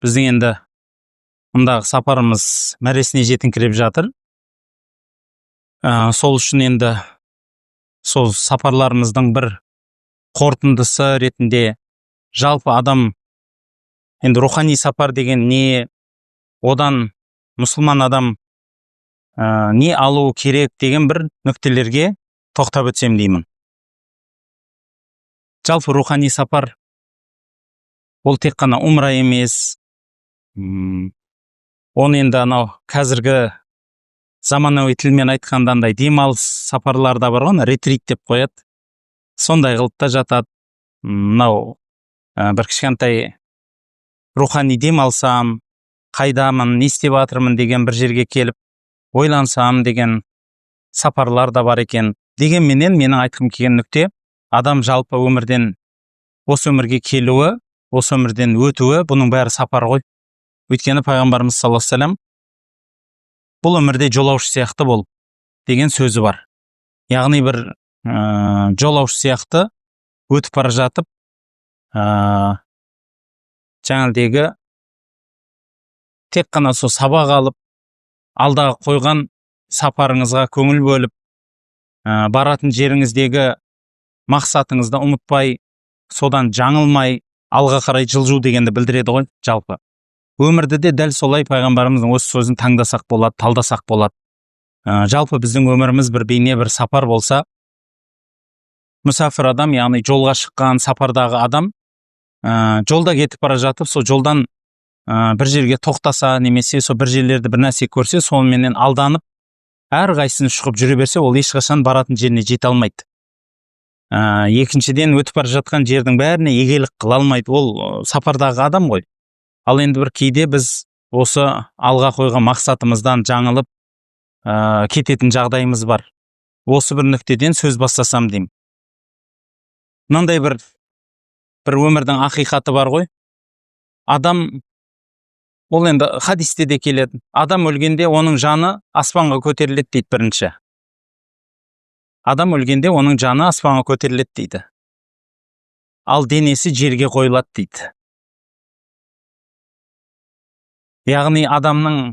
Біздің енді мұндағы сапарымыз мәресіне жетіңкіреп жатыр. Сол үшін енді сол сапарларымыздың бір қорытындысы ретінде жалпы адам енді рухани сапар деген не, одан мұсылман адам не алуы керек деген бір нүктелерге тоқтап өтсем деймін. Жалпы рухани сапар ол тек қана умра емес. Оны енді анау қазіргі заманауи тілмен айтқанда андай демалыс сапарлары да бар ғой, ана ретрит деп қояды, сондай қылып та жатады. Мынау бір кішкентай рухани демалсам, қайдамын, не істеп жатырмын деген бір жерге келіп ойлансам деген сапарлар да бар екен. Дегенменен менің айтқым келген нүкте: адам жалпы өмірден, осы өмірге келуі, осы өмірден өтуі, бұның бәрі сапар ғой. Өйткені пайғамбарымыз саллаллаху алейхи вассалам «Бұл өмірде жолаушы сияқты бол» деген сөзі бар. Яғни бір жолаушы сияқты өтіп бара жатып, жаңағыдегі тек қана сол сабақ алып, алдағы қойған сапарыңызға көңіл бөліп, баратын жеріңіздегі мақсатыңызды ұмытпай, содан жаңылмай, алға қарай жылжу дегенді білдіреді ғой. Жалпы өмірді де дәл солай пайғамбарымыздың осы сөзін таңдасақ болады, талдасақ болады. Жалпы біздің өміріміз бір бейне бір сапар болса, мүсәпір адам, яғни жолға шыққан сапардағы адам, жолда кетіп бара жатып, сол жолдан бір жерге тоқтаса немесе сол бір жерлерде бір нәрсе көрсе, соныменен алданып, әрқайсысын шұқып жүре берсе, ол ешқашан баратын жеріне жете алмайды. Екіншіден, өтіп бара жатқан жердің бәріне егелік қыла алмайды. Ол сапардағы адам ғой. Ал енді бір кейде біз осы алға қойған мақсатымыздан жаңылып кететін жағдайымыз бар. Осы бір нүктеден сөз бастасам деймін. Мынандай бір өмірдің ақиқаты бар ғой. Адам ол енді хадисте де келеді, адам өлгенде оның жаны аспанға көтеріледі дейді. Бірінші, адам өлгенде оның жаны аспанға көтеріледі дейді, ал денесі жерге қойылады дейді. Яғни адамның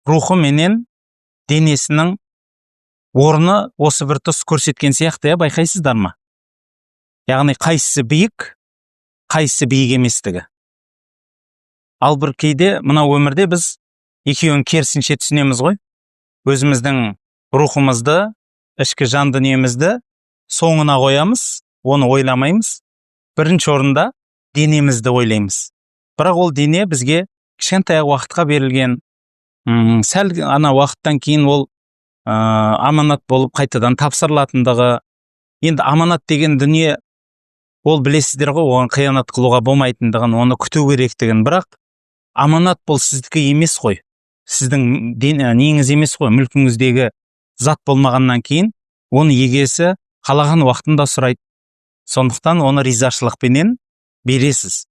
рухы менен денесінің орны осы бір тұс көрсеткен сияқты, иә, байқайсыздар ма? Яғни қайсысы биік, қайсысы биік еместігі. Ал бір кейде мына өмірде біз екеуін керісінше түсінеміз ғой. Өзіміздің рухымызды, ішкі жан дүниемізді соңына қоямыз, оны ойламаймыз. Бірінші орында денемізді ойлаймыз. Бірақ ол дене бізге кішкентай уақытқа берілген. Сәл ана уақыттан кейін ол аманат болып қайтадан тапсырылатындығы. Енді аманат деген дүние ол білесіздер ғой, оған қиянат қылуға болмайтындығын, оны күту керектігін. Бірақ аманат бұл сіздікі емес қой, сіздің неңіз емес қой. Мүлкіңіздегі зат болмағаннан кейін, оны егесі қалаған уақытында сұрайды. Сондықтан оны ризашылықпенен бересіз.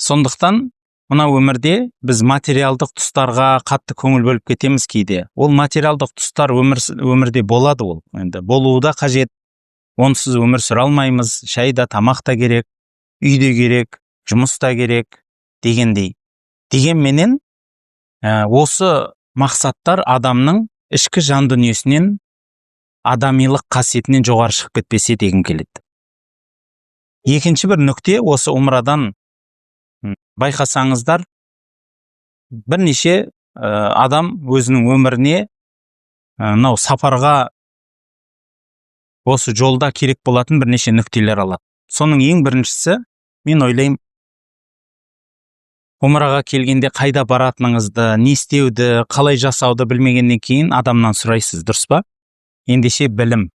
Сондықтан мына өмірде біз материалдық тұстарға қатты көңіл бөліп кетеміз кейде. Ол материалдық тұстар өмірде болады, ол енді болуы да қажет, онсыз өмір сүре алмаймыз. Шай да, тамақ та керек, үй де керек, жұмыс та керек дегендей. Дегенменен осы мақсаттар адамның ішкі жан дүниесінен, адамилық қасиетінен жоғары шығып кетпесе дегім келеді. Екінші бір нүкте: осы умрадан байқасаңыздар, бірнеше адам өзінің өміріне мынау сапарға, осы жолда керек болатын бірнеше нүктелер алады. Соның ең біріншісі, мен ойлаймын, умраға келгенде қайда баратыныңызды, не істеуді, қалай жасауды білмегеннен кейін адамнан сұрайсыз, дұрыс па? Ендеше білім.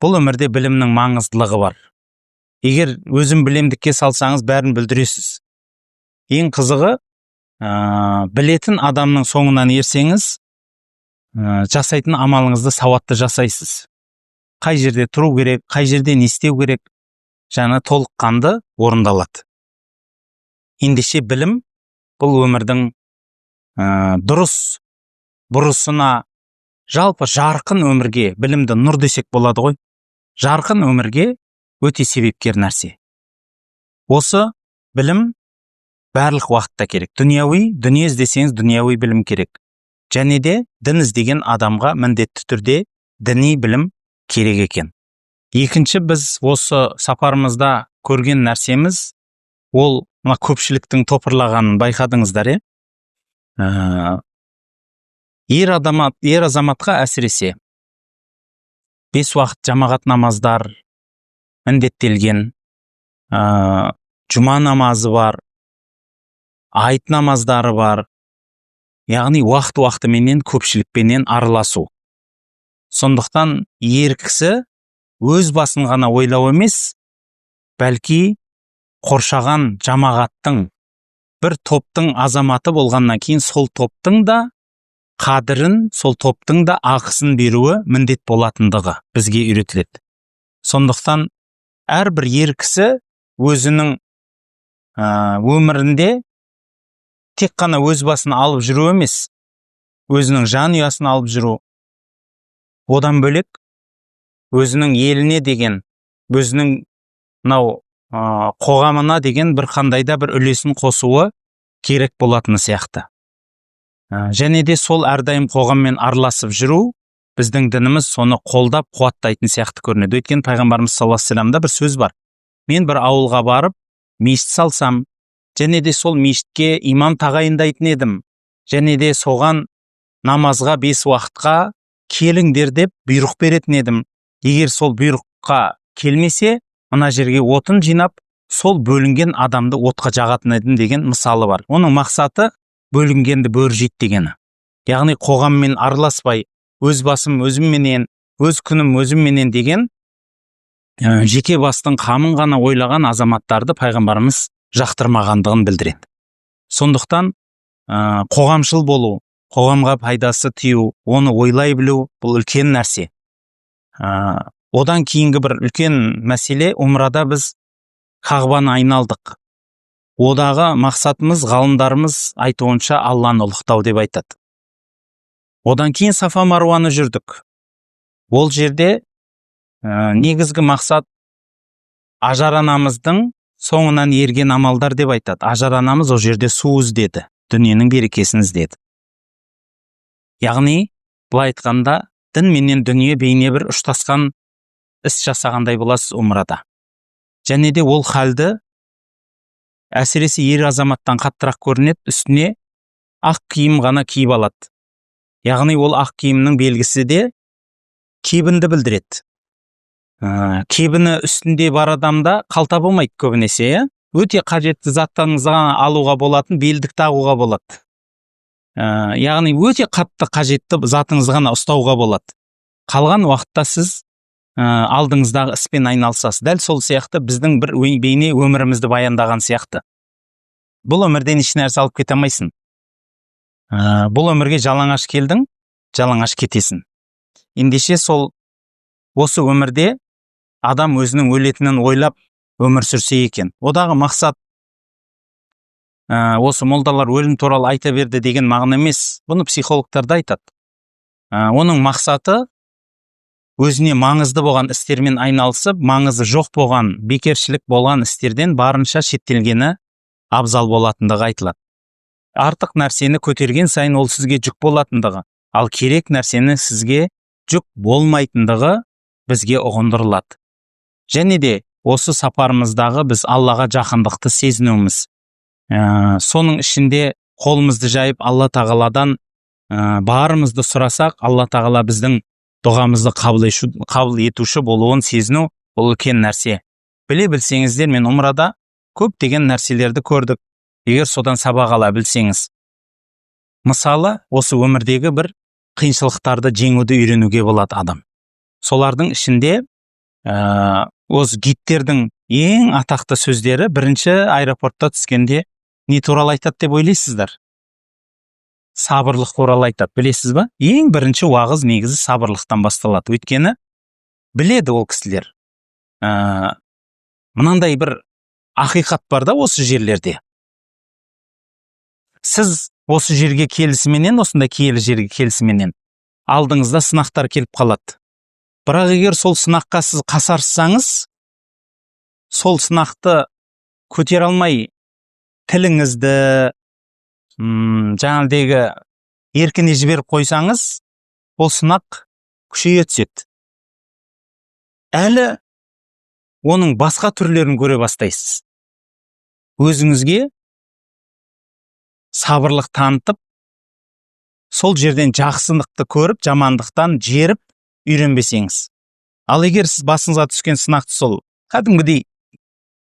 Бұл өмірде білімнің маңыздылығы бар. Егер өзім білемдікке салсаңыз, бәрін бүлдіресіз. Ең қызығы, білетін адамның соңынан ерсеңіз, жасайтын амалыңызды сауатты жасайсыз. Қай жерде тұру керек, қай жерде не істеу керек, жаңа толыққанды орындалады. Ендеше білім бұл өмірдің дұрыс бұрысына, жалпы жарқын өмірге, білімді нұр десек болады ғой, жарқын өмірге өте себепкер нәрсе осы білім. Барлық уақытта керек. Дүнияуи дүние іздесеңіз, дүнияуи білім керек. Және де дін іздеген адамға міндетті түрде діни білім керек екен. Екінші, біз осы сапарымызда көрген нәрсеміз, ол мына көпшіліктің топырлағанын байқадыңыздар, иә? Ер азаматқа әсіресе бес уақыт жамағат намаздар міндеттелген, жұма намазы бар, айт намаздары бар, яғни уақыт уақытыменен көпшілікпенен араласу. Сондықтан ер кісі өз басын ғана ойлау емес, бәлки қоршаған жамағаттың, бір топтың азаматы болғаннан кейін, сол топтың да қадірін, сол топтың да ақысын беруі міндет болатындығы бізге үйретіледі. Сондықтан әрбір ер кісі өзінің өмірінде тек қана өз басын алып жүру емес, өзінің жанұясын алып жүру, одан бөлек өзінің еліне деген, өзінің мынау қоғамына деген бір қандай да бір үлесін қосуы керек болатыны сияқты. Және де сол әрдайым қоғаммен араласып жүру, біздің дініміз соны қолдап қуаттайтын сияқты көрінеді. Өйткені пайғамбарымыз саллаллаху алейхи бір сөз бар: «Мен бір ауылға барып мешіт салсам және де сол мешітке имам тағайындайтын едім және де соған намазға бес уақытқа келіңдер деп бұйрық беретін едім. Егер сол бұйрыққа келмесе, мына жерге отын жинап, сол бөлінген адамды отқа жағатын едім» деген мысалы бар. Оның мақсаты бөлінгенді бөрі жейді дегені. Яғни қоғаммен араласпай, өз басым өзімменен, өз күнім өзімменен деген, жеке бастың қамын ғана ойлаған азаматтарды пайғамбарымыз жақтырмағандығын білдіреді. Сондықтан қоғамшыл болу, қоғамға пайдасы тию, оны ойлай білу — бұл үлкен нәрсе. Одан кейінгі бір үлкен мәселе: умрада біз Қағбаны айналдық. Одағы мақсатымыз, ғалымдарымыз айтуынша, Алланы ұлықтау деп айтады. Одан кейін Сафа Маруаны жүрдік. Ол жерде негізгі мақсат Ажар анамыздың соңынан ерген амалдар деп айтады. Ажар анамыз ол жерде су іздеді, дүниенің берекесін іздеді. Яғни былай айтқанда, дін менен дүние бейне бір ұштасқан іс жасағандай боласыз умрада. Және де ол халді әсіресе ер азаматтан қаттырақ көрінеді. Үстіне ақ киім ғана киіп алады, яғни ол ақ киімнің белгісі де кебінді білдіреді. Кебіні үстінде бар адамда қалта болмайды көбінесе, иә, өте қажетті заттарыңызды ғана алуға болатын белдік тағуға болады, яғни өте қатты қажетті затыңызды ғана ұстауға болады. Қалған уақытта сіз алдыңыздағы іспен айналысасыз. Дәл сол сияқты біздің бір бейне өмірімізді баяндаған сияқты. Бұл өмірден еш нәрсе алып кете алмайсың. Бұл өмірге жалаңаш келдің, жалаңаш кетесің. Ендеше сол осы өмірде адам өзінің өлетінін ойлап өмір сүрсе екен. Одағы мақсат осы молдалар өлім туралы айта берді деген мағына емес, бұны психологтар да айтады. Оның мақсаты өзіне маңызды болған істермен айналысып, маңызы жоқ болған, бекершілік болған істерден барынша шеттелгені абзал болатындығы айтылады. Артық нәрсені көтерген сайын ол сізге жүк болатындығы, ал керек нәрсені сізге жүк болмайтындығы бізге ұғындырылады. Және де осы сапарымыздағы біз Аллаға жақындықты сезінуіміз, соның ішінде қолымызды жайып Алла тағаладан барымызды сұрасақ, Алла тағала біздің дұғамызды қабыл етуші болуын сезіну — бұл үлкен нәрсе. Біле білсеңіздер, мен умрада көптеген нәрселерді көрдік. Егер содан сабақ ала білсеңіз, мысалы, осы өмірдегі бір қиыншылықтарды жеңуді үйренуге болады адам. Солардың ішінде осы гидтердің ең атақты сөздері бірінші аэропортта түскенде не туралы айтады деп ойлайсыздар? Сабырлық туралы айтады, білесіз ба? Ең бірінші уағыз негізі сабырлықтан басталады. Өйткені біледі ол кісілер, мынандай бір ақиқат бар да: осы жерлерде сіз осы жерге келісіменен, осындай киелі жерге келісіменен алдыңызда сынақтар келіп қалады. Бірақ егер сол сынаққа сіз қасарыссаңыз, сол сынақты көтере алмай Тіліңізді жаңағыдегі еркіне жіберіп қойсаңыз, ол сынақ күшейе түседі. Әлі оның басқа түрлерін көре бастайсыз. Өзіңізге сабырлық танытып, сол жерден жақсылықты көріп, жамандықтан жеріп үйренбесеңіз. Ал егер сіз басыңызға түскен сынақты сол кәдімгідей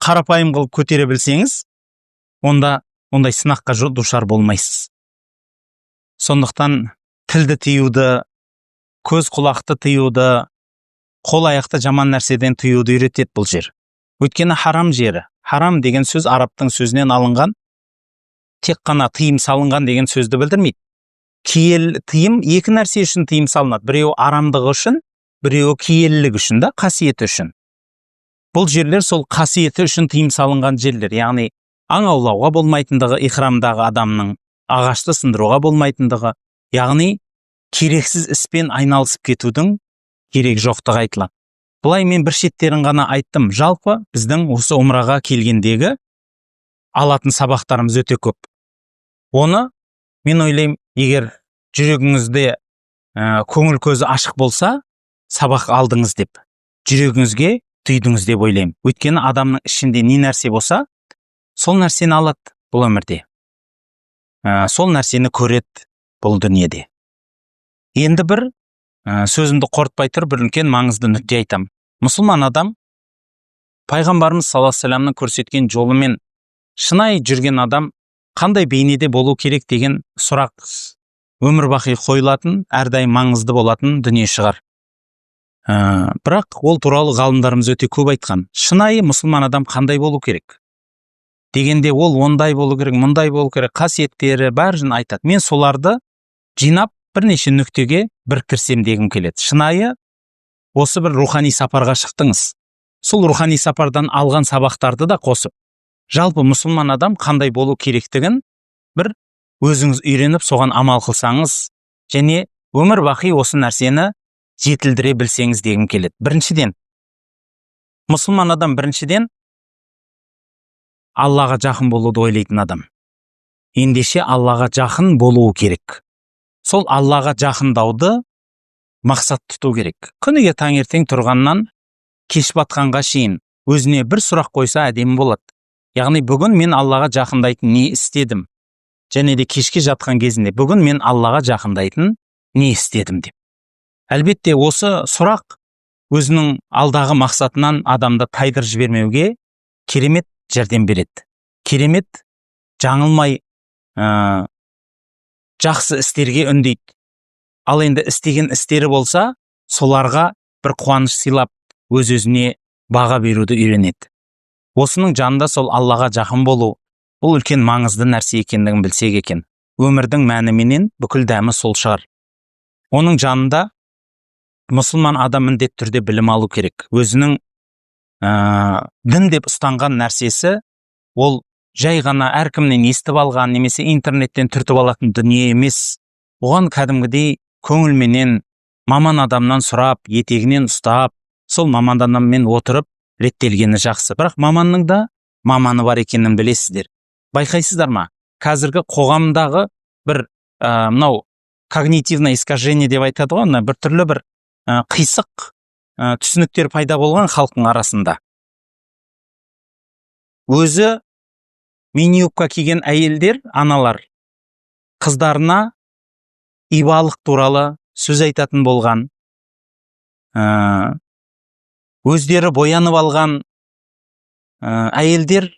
қарапайым қылып көтере білсеңіз, онда ондай сынаққа душар болмайсыз. Сондықтан тілді тыюды, көз құлақты тыюды, қол аяқты жаман нәрседен тыюды үйретеді бұл жер. Өйткені харам жері. Харам деген сөз арабтың сөзінен алынған, тек қана тыйым салынған деген сөзді білдірмейді. Киел тыйым екі нәрсе үшін тыйым салынады: біреуі арамдығы үшін, біреуі киелілігі үшін да, қасиеті үшін. Бұл жерлер сол қасиеті үшін тыйым салынған жерлер, яғни аң аулауға болмайтындығы, ихрамдағы адамның ағашты сындыруға болмайтындығы, яғни керексіз іспен айналысып кетудің керек жоқтығы айтылады. Былай мен бір шеттерін ғана айттым. Жалпы біздің осы умраға келгендегі алатын сабақтарымыз өте көп. Оны мен ойлаймын, егер жүрегіңізде көңіл көзі ашық болса, сабақ алдыңыз деп, жүрегіңізге түйдіңіз деп ойлаймын. Өйткені адамның ішінде не нәрсе болса, сол нәрсені алады бұл өмірде. Сол нәрсені көреді бұл дүниеде. Енді бір сөзімді қорытпай тұрып, бір үлкен маңызды нүкте айтамын. Мұсылман адам, пайғамбарымыз саллаллаху алейхи вассаламның көрсеткен жолымен шынайы жүрген адам қандай бейнеде болу керек деген сұрақ өмір бақи қойылатын, әрдайым маңызды болатын дүние шығар. Бірақ ол туралы ғалымдарымыз өте көп айтқан. Шынайы мұсылман адам қандай болу керек дегенде, ол ондай болу керек, мұндай болу керек, қасиеттері бәрін айтады. Мен соларды жинап, бірнеше нүктеге біріктірсем дегім келеді. Шынайы осы бір рухани сапарға шықтыңыз, сол рухани сапардан алған сабақтарды да қосып, жалпы мұсылман адам қандай болу керектігін бір өзіңіз үйреніп, соған амал қылсаңыз және өмір бақи осы нәрсені жетілдіре білсеңіз дегім келеді. Біріншіден, мұсылман адам біріншіден Аллаға жақын болуды ойлайтын адам. Ендеше Аллаға жақын болуы керек. Сол Аллаға жақындауды мақсат тұту керек. Күніге таңертең тұрғаннан кеш батқанға шейін өзіне бір сұрақ қойса, әдемі болады, яғни бүгін мен Аллаға жақындайтын не істедім? Және де кешке жатқан кезінде бүгін мен Аллаға жақындайтын не істедім деп. Әлбетте, осы сұрақ өзінің алдағы мақсатынан адамды тайдырып жібермеуге керемет жәрдем береді. Керемет жаңылмай, жақсы істерге үндейді. Ал енді істеген істері болса, соларға бір қуаныш сыйлап, өз өзіне баға беруді үйренеді. Осының жанында сол Аллаға жақын болу, бұл үлкен маңызды нәрсе екендігін білсек екен. Өмірдің мәні менен бүкіл дәмі сол шығар. Оның жанында мұсылман адам міндетті түрде білім алу керек. Өзінің дін деп ұстанған нәрсесі ол жай ғана әркімнен естіп алған немесе интернеттен түртіп алатын дүние емес. Оған кәдімгідей көңілменен маман адамнан сұрап, етегінен ұстап, сол маман адаммен отырып реттелгені жақсы. Бірақ маманның да маманы бар екенін білесіздер, байқайсыздар ма? Қазіргі қоғамдағы бір мынау когнитивное искажение деп айтады ғой, мына бір түрлі бір қисық түсініктер пайда болған халықтың арасында. Өзі мини юбка киген әйелдер, аналар қыздарына ибалық туралы сөз айтатын болған, өздері боянып алған әйелдер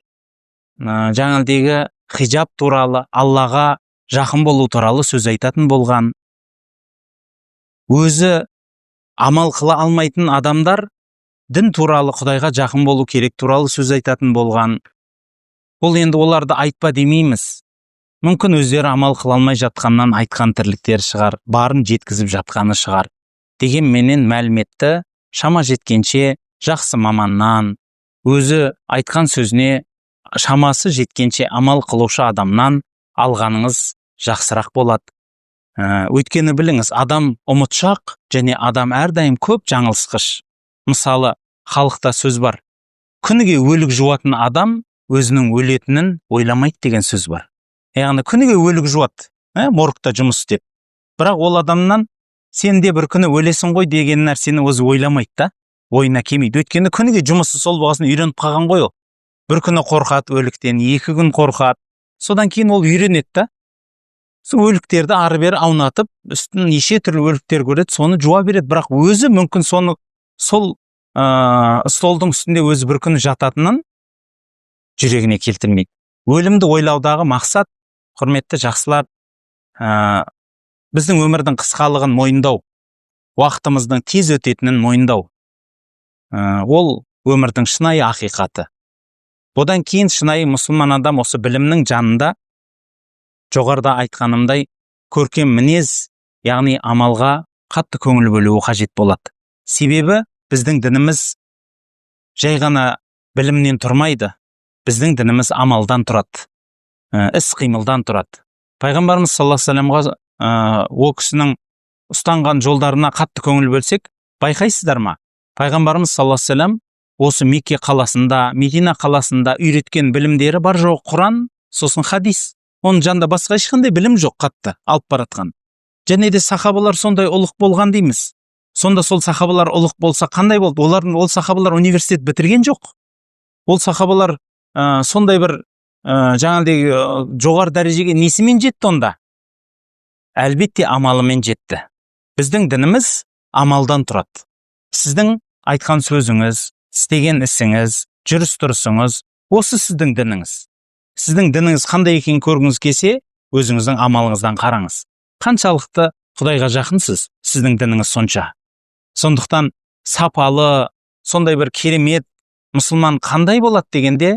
жаңағыдегі хижаб туралы, Аллаға жақын болу туралы сөз айтатын болған. Өзі амал қыла алмайтын адамдар дін туралы, Құдайға жақын болу керек туралы сөз айтатын болған. Бұл енді оларды айтпа демейміз, мүмкін, өздері амал қыла алмай жатқаннан айтқан тірліктері шығар, барын жеткізіп жатқаны шығар. Дегенменен мәліметті шама жеткенше жақсы маманнан, өзі айтқан сөзіне шамасы жеткенше амал қылушы адамнан алғаныңыз жақсырақ болады. Өйткені біліңіз, адам ұмытшақ және адам әрдайым көп жаңылысқыш. Мысалы, халықта сөз бар: күніге өлік жуатын адам Өзінің өлетінін ойламайды деген сөз бар. Яғни күніге өлік жуады, моргта жұмыс істеп, бірақ ол адамнан «Сен де бір күні өлесің ғой» деген нәрсені өзі ойламайды да, ойына келмейді. Өйткені күніге жұмысы сол болғасын, үйреніп қалған ғой. Ол бір күні қорқады өліктен, 2 күн қорқады, содан кейін ол үйренеді да, сол өліктерді ары бері аунатып, үстін неше түрлі өліктер көреді, соны жуа береді. Бірақ өзі мүмкін соны сол столдың үстінде өзі бір күні жататынын жүрегіне келтірмейді. Өлімді ойлаудағы мақсат, құрметті жақсылар, біздің өмірдің қысқалығын мойындау, уақытымыздың тез өтетінін мойындау. Ол өмірдің шынайы ақиқаты. Одан кейін шынайы мұсылман адам осы білімнің жанында, жоғарыда айтқанымдай, көркем мінез, яғни амалға қатты көңіл бөлуі қажет болады. Себебі біздің дініміз жай ғана білімнен тұрмайды, біздің дініміз амалдан тұрады, іс қимылдан тұрады. Пайғамбарымыз саллаллаху алейхи вассаламға, ол кісінің ұстанған жолдарына қатты көңіл бөлсек, байқайсыздар ма, пайғамбарымыз саллаллаху алейхи вассалам осы Мекке қаласында, Медина қаласында үйреткен білімдері бар жоқ Құран, сосын хадис. Оның жанында басқа ешқандай білім жоқ қатты алып баратқан. Және де сахабалар сондай ұлық болған дейміз. Сонда сол сахабалар ұлық болса, қандай болды олардың? Ол сахабалар университет бітірген жоқ. Ол сахабалар сондай бір жаңағыдай жоғары дәрежеге несімен жетті онда? Әлбетте, амалымен жетті. Біздің дініміз амалдан тұрады. Сіздің айтқан сөзіңіз, істеген ісіңіз, жүріс тұрысыңыз — осы сіздің дініңіз. Сіздің дініңіз қандай екенін көргіңіз келсе, өзіңіздің амалыңыздан қараңыз. Қаншалықты Құдайға жақынсыз, сіздің дініңіз сонша. Сондықтан сапалы, сондай бір керемет мұсылман қандай болады дегенде,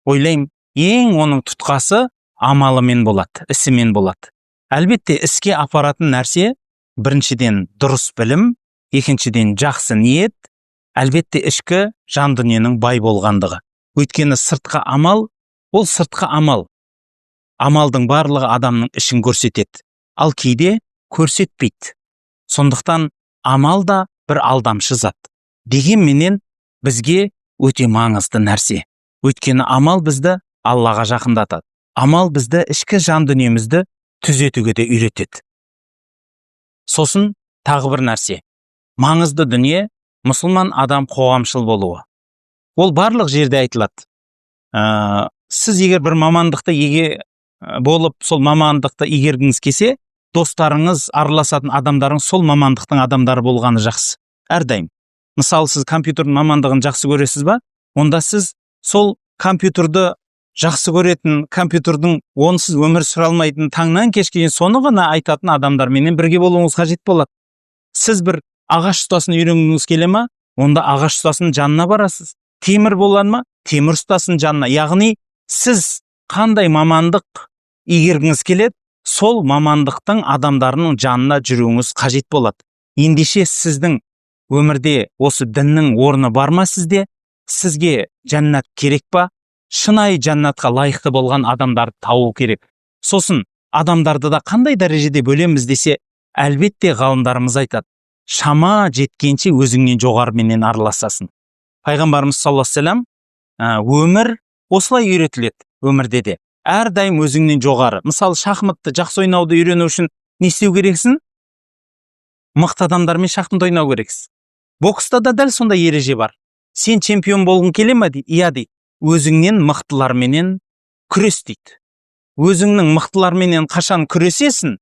ойлаймын, ең оның тұтқасы амалымен болады, ісімен болады. Әлбетте, іске апаратын нәрсе біріншіден дұрыс білім, екіншіден жақсы ниет, әлбетте, ішкі жан дүниенің бай болғандығы. Өйткені сыртқы амал ол сыртқы амал. Амалдың барлығы адамның ішін көрсетеді, ал кейде көрсетпейді. Сондықтан амал да бір алдамшы зат. Дегенменен бізге өте маңызды нәрсе. Өйткені амал бізді Аллаға жақындатады, амал бізді ішкі жан дүниемізді түзетуге де үйретеді. Сосын тағы бір нәрсе, маңызды дүние — мұсылман адам қоғамшыл болуы. Ол барлық жерде айтылады. Сіз егер бір мамандықты еге болып, сол мамандықты игергіңіз келсе, достарыңыз, араласатын адамдарыңыз сол мамандықтың адамдары болғаны жақсы әрдайым. Мысалы, сіз компьютер мамандығын жақсы көресіз ба? Онда сіз сол компьютерді жақсы көретін, компьютердің онсыз өмір сүре алмайтын, таңнан кешке дейін соны ғана айтатын адамдарменен бірге болуыңыз қажет болады. Сіз бір ағаш ұстасын үйренгіңіз келе ма? Онда ағаш ұстасының жанына барасыз. Темір болады ма? Темір ұстасының жанына. Яғни сіз қандай мамандық игергіңіз келеді, сол мамандықтың адамдарының жанына жүруіңіз қажет болады. Ендеше сіздің өмірде осы діннің орны бар ма сізде? Сізге жәннат керек па? Шынайы жәннатқа лайықты болған адамдарды табу керек. Сосын адамдарды да қандай дәрежеде бөлеміз десе, әлбетте, ғалымдарымыз айтады: шама жеткенше өзіңнен жоғарыменен араласасың. Пайғамбарымыз саллаллаху алейхи вассалам, өмір осылай үйретіледі. Өмірде де әрдайым өзіңнен жоғары. Мысалы, шахматты жақсы ойнауды үйрену үшін не істеу керексің? Мықты адамдармен шахмат ойнау керексің. Бокста да дәл сондай ереже бар. «Сен чемпион болғың келе ма?» — дейді. «Иә», — дейді. «Өзіңнен мықтыларменен күрес», — дейді. Өзіңнің мықтыларменен қашан күресесің,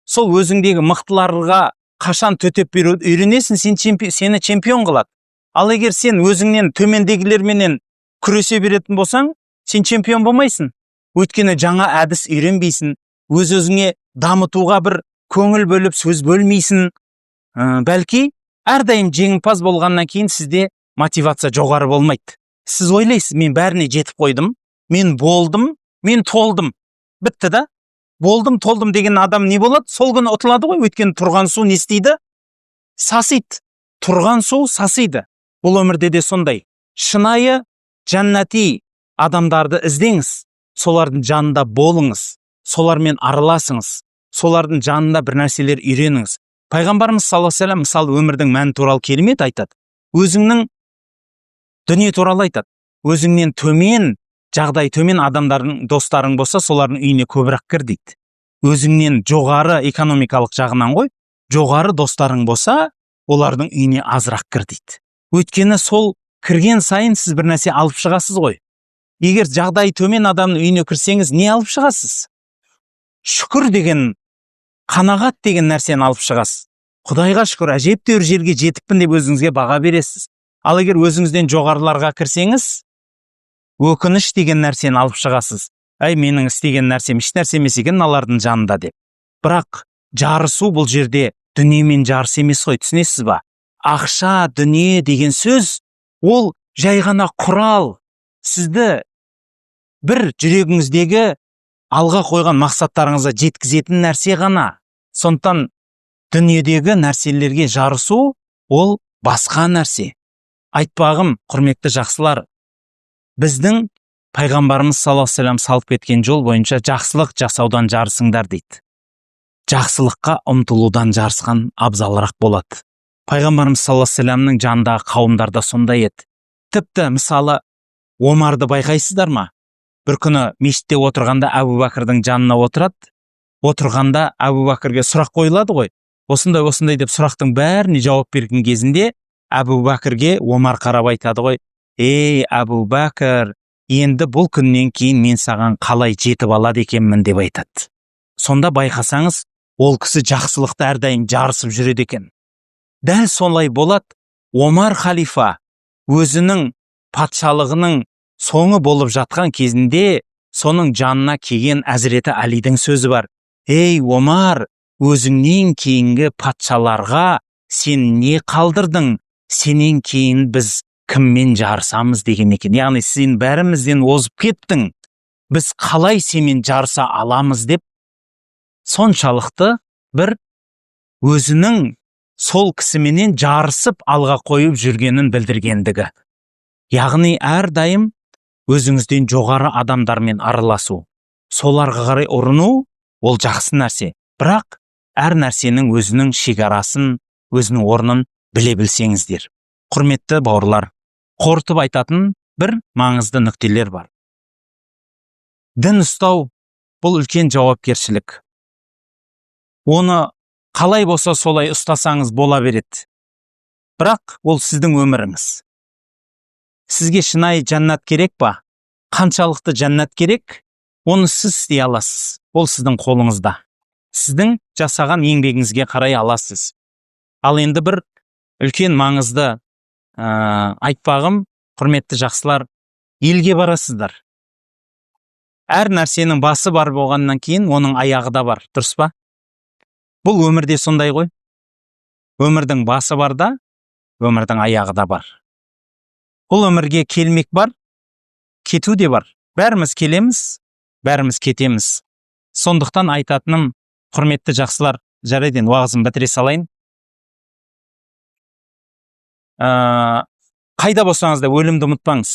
сол өзіңдегі мықтыларға қашан төтеп беруді үйренесің, сені чемпион қылады. Ал егер сен өзіңнен төмендегілерменен күресе беретін болсаң, сен чемпион болмайсың. Өйткені жаңа әдіс үйренбейсің, өз өзіңе дамытуға бір көңіл бөліп, сөз бөлмейсің. Бәлки әрдайым жеңімпаз болғаннан кейін сізде мотивация жоғары болмайды. Сіз ойлайсыз: «Мен бәріне жетіп қойдым, мен болдым, мен толдым, бітті да». «Болдым, толдым» деген адам не болады? Сол күні ұтылады ғой. Өйткені тұрған су не істейді? Сасиды. Тұрған су сасиды. Бұл өмірде де сондай. Шынайы жәннати адамдарды іздеңіз, солардың жанында болыңыз, солармен араласыңыз, солардың жанында бір нәрселер үйреніңіз. Пайғамбарымыз саллаллаху алейхи вассалам, мысалы, өмірдің мәні туралы керемет айтады, өзіңнің дүние туралы айтады. Өзіңнен төмен Жағдай төмен адамдардың достарың болса, солардың үйіне көбірек кір дейді. Өзіңнен жоғары, экономикалық жағынан ғой, жоғары достарың болса, олардың үйіне азырақ кір дейді. Өйткені сол кірген сайын сіз бір нәрсе алып шығасыз ғой. Егер жағдайы төмен адамның үйіне кірсеңіз, не алып шығасыз? Шүкір деген, қанағат деген нәрсені алып шығасыз. Құдайға шүкір, әжептәуір жерге жетіппін деп өзіңізге баға бересіз. Ал егер өзіңізден жоғарыларға кірсеңіз, өкініш деген нәрсені алып шығасыз. Әй, менің істеген нәрсем еш нәрсе емес екен мыналардың жанында деп. Бірақ жарысу бұл жерде дүниемен жарыс емес қой, түсінесіз ба? Ақша, дүние деген сөз ол жай ғана құрал. Сізді бір жүрегіңіздегі алға қойған мақсаттарыңызға жеткізетін нәрсе ғана. Сондықтан дүниедегі нәрселерге жарысу ол басқа нәрсе. Айтпағым, құрметті жақсылар, біздің пайғамбарымыз саллаллаху алейхи вассалам салып кеткен жол бойынша жақсылық жасаудан жарысыңдар дейді. Жақсылыққа ұмтылудан жарысқан абзалырақ болады. Пайғамбарымыз саллаллаху алейхи вассаламның жанындағы қауымдар да сондай еді. Тіпті мысалы, Омарды байқайсыздар ма? Бір күні мешітте отырғанда Әбу Бәкірдің жанына отырады. Отырғанда Әбу Бәкірге сұрақ қойылады ғой. Осындай, осындай деп сұрақтың бәріне жауап берген кезінде Әбу Бәкірге Омар қарап айтады ғой: «Ей, Әбу Бәкір, енді бұл күннен кейін мен саған қалай жетіп алады екенмін?» – деп айтады. Сонда байқасаңыз, ол кісі жақсылықты әрдайым жарысып жүреді екен. Дәл солай болады. Омар халифа өзінің патшалығының соңы болып жатқан кезінде соның жанына келген Әзіреті Алидің сөзі бар: «Ей, Омар, өзіңнен кейінгі патшаларға сен не қалдырдың? Сенен кейін біз кіммен жарысамыз?» – деген екен. Яғни сен бәрімізден озып кеттің, біз қалай сенімен жарыса аламыз деп, соншалықты бір өзінің сол кісіменен жарысып алға қойып жүргенін білдіргендігі. Яғни әрдайым өзіңізден жоғары адамдармен араласу, соларға қарай ұрыну ол жақсы нәрсе. Бірақ әр нәрсенің өзінің шекарасын, өзінің орнын біле білсеңіздер. Құрметті бауырлар, қорытып айтатын бір маңызды нүктелер бар. Дін ұстау бұл үлкен жауапкершілік. Оны қалай болса солай ұстасаңыз бола береді, бірақ ол сіздің өміріңіз. Сізге шынайы жәннат керек па? Қаншалықты жәннат керек, оны сіз істей аласыз. Ол сіздің қолыңызда, сіздің жасаған еңбегіңізге қарай аласыз. Ал енді бір үлкен маңызды айтпағым, құрметті жақсылар, елге барасыздар. Әр нәрсенің басы бар болғаннан кейін, оның аяғы да бар, дұрыс па? Бұл өмірде сондай ғой. Өмірдің басы бар да, өмірдің аяғы да бар. Бұл өмірге келмек бар, кету де бар. Бәріміз келеміз, бәріміз кетеміз. Сондықтан айтатыным, құрметті жақсылар, жарайды, енді уағызын бітіре салайын. Қайда болсаңыз да, өлімді ұмытпаңыз.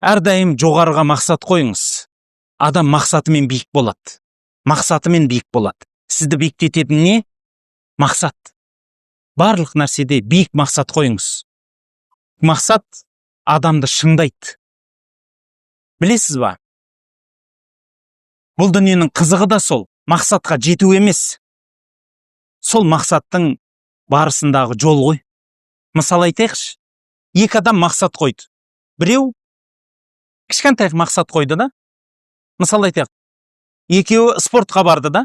Әрдайым жоғарыға мақсат қойыңыз. Адам мақсатымен биік болады, мақсатымен биік болады. Сізді биіктететін не? Мақсат. Барлық нәрседе биік мақсат қойыңыз. Мақсат адамды шыңдайды. Білесіз ба, бұл дүниенің қызығы да сол мақсатқа жету емес, сол мақсаттың барысындағы жол ғой. Мысал айтайықшы, екі адам мақсат қойды. Біреу кішкентай мақсат қойды да, мысал айтайық, екеуі спортқа барды да.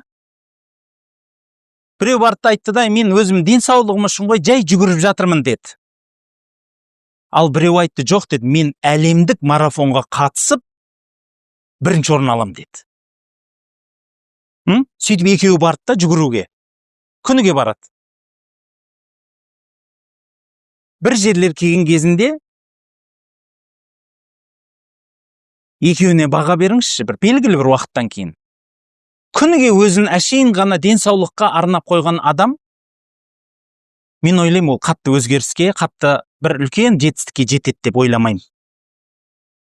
Біреу барды да айтты да: «Мен өзім денсаулығым үшін ғой, жай жүгіріп жатырмын», – деді. Ал біреу айтты: «Жоқ, – деді, – мен әлемдік марафонға қатысып, бірінші орын аламын», – деді. Сөйтіп екеуі барды да жүгіруге күніге барады. Бір жерлер келген кезінде екеуіне баға беріңізші. Бір белгілі бір уақыттан кейін күніге өзін әшейін ғана денсаулыққа арнап қойған адам, мен ойлаймын, ол қатты өзгеріске, қатты бір үлкен жетістікке жетеді деп ойламаймын.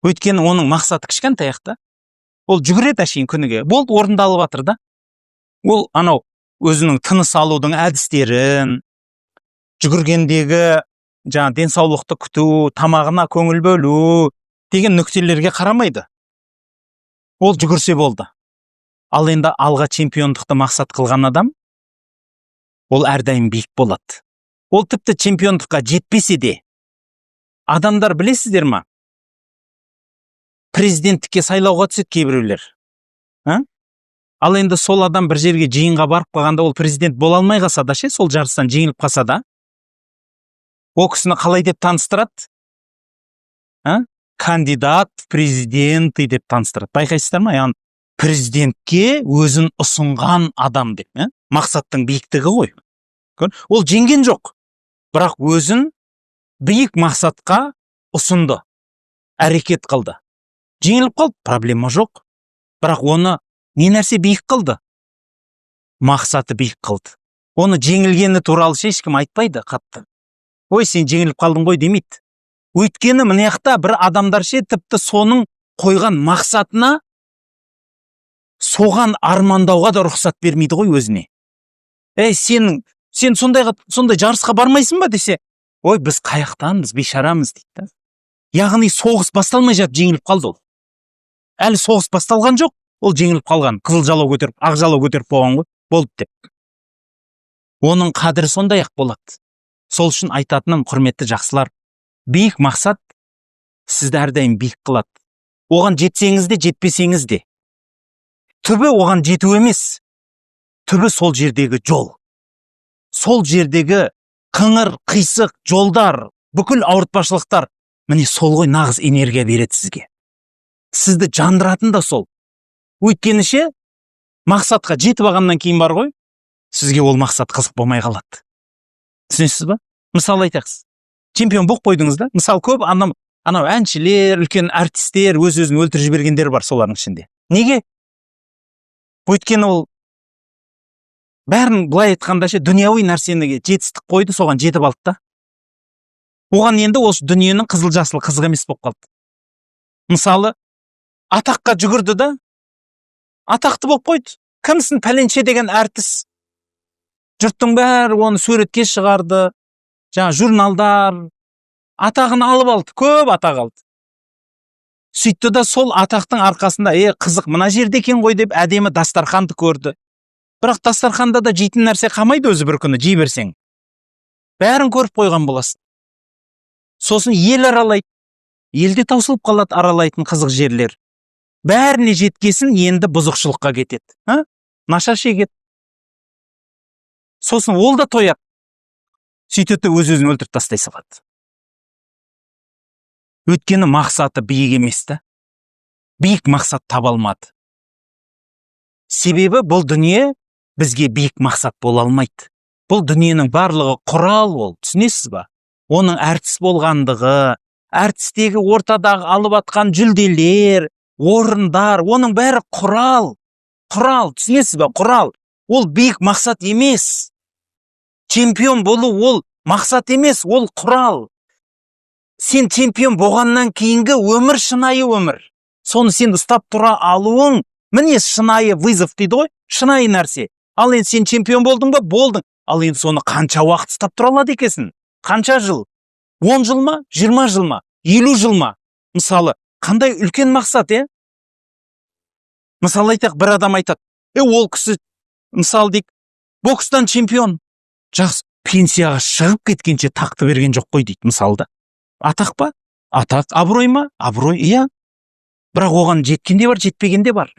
Өйткені оның мақсаты кішкентай ақ та. Ол жүгіреді әшейін күніге, болды, орындалып жатыр да. Ол анау өзінің тыныс алудың әдістерін, жүгіргендегі жаңа денсаулықты күту, тамағына көңіл бөлу. Деген нүктелерге қарамайды, ол жүгірсе болды. Ал енді алға чемпиондықты мақсат қылған адам, ол әрдайым биік болады. Ол тіпті чемпиондыққа жетпесе де, адамдар, білесіздер ма, президенттікке сайлауға түседі кейбіреулер, а? Ал енді сол адам бір жерге жиынға барып қалғанда, ол президент бола алмай қалса да ше, сол жарыстан жеңіліп қалса да, ол кісіні қалай деп таныстырады, а? Кандидат в президенты деп таныстырады, байқайсыздар ма? Яғни президентке өзін ұсынған адам деп, ә? Мақсаттың биіктігі ғой. Ол жеңген жоқ, бірақ өзін биік мақсатқа ұсынды, әрекет қылды. Жеңіліп қалды, проблема жоқ, бірақ оны не нәрсе биік қылды? Мақсаты биік қылды. Оны жеңілгені туралы ше ешкім айтпайды қатты. «Ой, сен жеңіліп қалдың ғой» демейді. Өйткені мына жақта бір адамдар ше тіпті соның қойған мақсатына, соған армандауға да рұқсат бермейді ғой өзіне. «Ей, сенің, сен сондайға, сондай жарысқа бармайсың ба?» десе, «Ой, біз қаяқтанбыз, бейшарамыз» дейді да. Яғни соғыс басталмай жатып жеңіліп қалды ол. Әлі соғыс басталған жоқ, ол жеңіліп қалған. Қызыл жалау көтеріп, ақ жалау көтеріп болған ғой, болды деп. Оның қадірі сондай ақ болады. Сол үшін айтатыным, құрметті жақсылар, биік мақсат сізді әрдайым биік қылады. Оған жетсеңіз де, жетпесеңіз де, түбі оған жету емес, түбі сол жердегі жол, сол жердегі қыңыр қисық жолдар, бүкіл ауыртпашылықтар, міне, сол ғой нағыз энергия береді сізге. Сізді жандыратын да сол. Өйткені ше, мақсатқа жетіп алғаннан кейін бар ғой, сізге ол мақсат қызық болмай қалады, түсінесіз ба? Мысалы айтайық, чемпион болып қойдыңыз да. Мысалы, көп анау анау әншілер, үлкен әртістер өз өзін өлтіріп жібергендер бар солардың ішінде. Неге? Өйткені ол бәрін, былай айтқанда ше, дүнияуи нәрсені жетістік қойды, соған жетіп алды да. Оған енді осы дүниенің қызыл жасылы қызық емес болып қалды. Мысалы, атаққа жүгірді да, атақты болып қойды. «Кімсің?» «Пәленше деген әртіс». Жұрттың бәрі оны суретке шығарды, жаңа журналдар, атағын алып алды, көп атақ алды. Сөйтті да, сол атақтың арқасында, «Е, қызық мына жерде екен ғой» деп, әдемі дастарханды көрді. Бірақ дастарханда да жейтін нәрсе қалмайды өзі. Бір күні жей берсең, бәрін көріп қойған боласың. Сосын ел аралайды, елде таусылып қалады аралайтын қызық жерлер. Бәріне жеткесін, енді бұзықшылыққа кетеді, а, наша шегеді. Сосын ол да тояды. Сөйтеді де, өз өзін өлтіріп тастай салады. Өйткені мақсаты биік емес та, биік мақсат таба алмады. Себебі бұл дүние бізге биік мақсат бола алмайды. Бұл дүниенің барлығы құрал ол, түсінесіз ба? Оның әртіс болғандығы, әртістегі ортадағы алып атқан жүлделер, орындар, оның бәрі құрал, құрал, түсінесіз ба? Құрал. Ол биік мақсат емес. Чемпион болу ол мақсат емес, ол құрал. Сен чемпион болғаннан кейінгі өмір шынайы өмір. Соны сен ұстап тұра алуың, міне, шынайы вызов дейді ғой, шынайы нәрсе. Ал енді сен чемпион болдың ба? Болдың. Ал енді соны қанша уақыт ұстап тұра алады екенсің? Қанша жыл? 10 жыл ма, 20 жыл ма, 50 жыл ма? Мысалы, қандай үлкен мақсат, иә? Мысалы айтайық, бір адам айтады: «Е, ол кісі, мысалы дейік, бокстан чемпион, жақсы, пенсияға шығып кеткенше тақты берген жоқ қой» дейді мысалы да. Атақ па? Атақ. Абырой ма? Абырой, иә. Бірақ оған жеткен де бар, жетпеген де бар.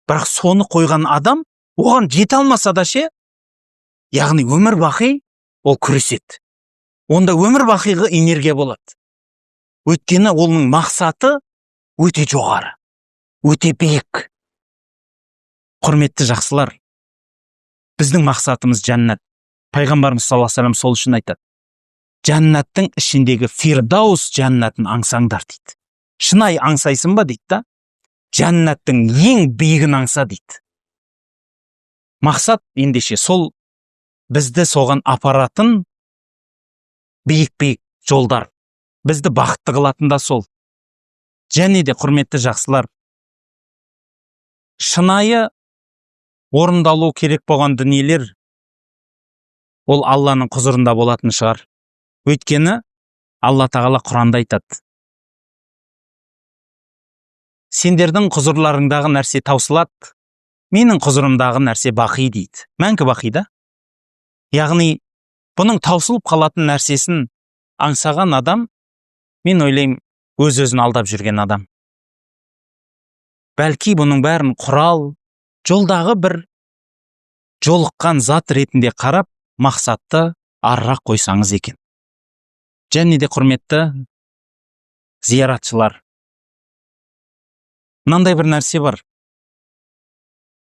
Бірақ соны қойған адам оған жете алмаса да ше, яғни өмір бақи ол күреседі. Онда өмір бақиғы энергия болады. Өйткені оның мақсаты өте жоғары, өте биік. Құрметті жақсылар, біздің мақсатымыз жәннат. Пайғамбарымыз саллаллаху алейхи вассалам сол үшін айтады: «Жәннаттың ішіндегі фирдаус жәннатын аңсаңдар», – дейді. «Шынайы аңсайсың ба?» – дейді да. «Жәннаттың ең биігін аңса», – дейді. Мақсат ендеше сол, бізді соған апаратын биік биік жолдар, бізді бақытты қылатын да сол. Және де, құрметті жақсылар, шынайы орындалу керек болған дүниелер ол Алланың құзырында болатын шығар. Өйткені Алла Тағала Құранда айтады. Сендердің құзырларыңдағы нәрсе таусылады, менің құзырымдағы нәрсе бақи дейді, мәңгі бақи да. Яғни бұның таусылып қалатын нәрсесін аңсаған адам, мен ойлаймын, өз өзін алдап жүрген адам. Бәлки, бұның бәрін құрал, жолдағы бір жолыққан зат ретінде қарап, мақсатты арырақ қойсаңыз екен. Және де, құрметті зияратшылар, мынандай бір нәрсе бар: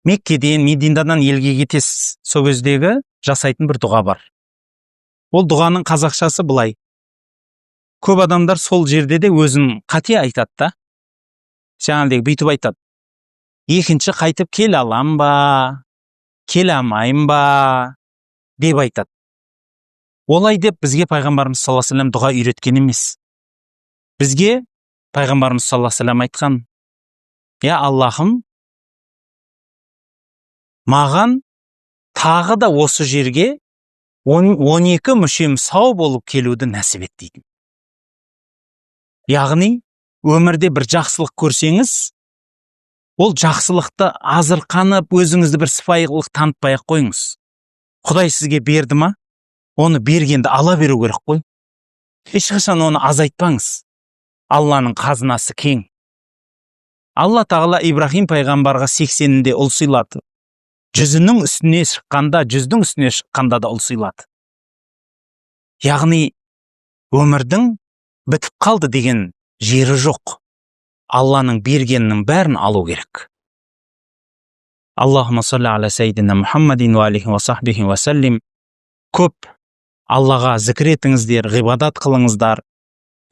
Меккеден, Мединадан елге кетесіз, сол кездегі жасайтын бір дұға бар. Ол дұғаның қазақшасы былай. Көп адамдар сол жерде де өзін қате айтады да, жаңағыдай бүйтіп айтады: «Екінші қайтып келе алам ба, келе алмаймын ба?» деп айтады. Олай деп бізге пайғамбарымыз саллаллаху алейхи дұға үйреткен емес. Бізге пайғамбарымыз саллаллаху алейхи айтқан: «Я Аллахым, маған тағы да осы жерге 12 мүшем сау болып келуді нәсіп ет», – дейтін. Яғни өмірде бір жақсылық көрсеңіз, ол жақсылықты азырқанып, өзіңізді бір сыпайылық танытпай ақ қойыңыз. Құдай сізге берді ма, оны бергенді ала беру керек қой, ешқашан оны азайтпаңыз. Алланың қазынасы кең. Алла Тағала Ибрахим пайғамбарға 80-інде ұл сыйлады, 100-інің үстіне шыққанда, 100-дің үстіне шыққанда да ұл сыйлады. Яғни өмірдің бітіп қалды деген жері жоқ, Алланың бергенінің бәрін алу керек. Аллахумма салли аля саййидина Мұхаммадин уа алихи уа сахбихи уассалим. Көп Аллаға зікір етіңіздер, ғибадат қылыңыздар,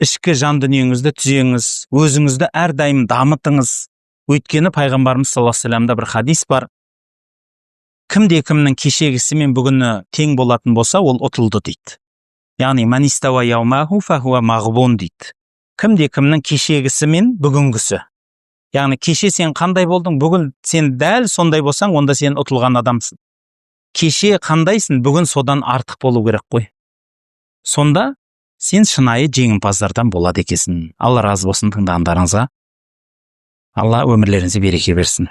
ішкі жан дүниеңізді түзеңіз, өзіңізді әрдайым дамытыңыз. Өйткені пайғамбарымыз саллаллаху алейхи бір хадис бар: кімде кімнің кешегісі мен бүгіні тең болатын болса, ол ұтылды дейді. Яғни «мән истауа яумаху фахуа мағбун» дейді. Кімде кімнің кешегісі мен бүгінгісі, яғни кеше сен қандай болдың, бүгін сен дәл сондай болсаң, онда сен ұтылған адамсың. Кеше қандайсың, бүгін содан артық болу керек қой. Сонда сен шынайы жеңімпаздардан болады екенсің. Алла разы болсын тыңдағандарыңызға, Алла өмірлеріңізге береке берсін.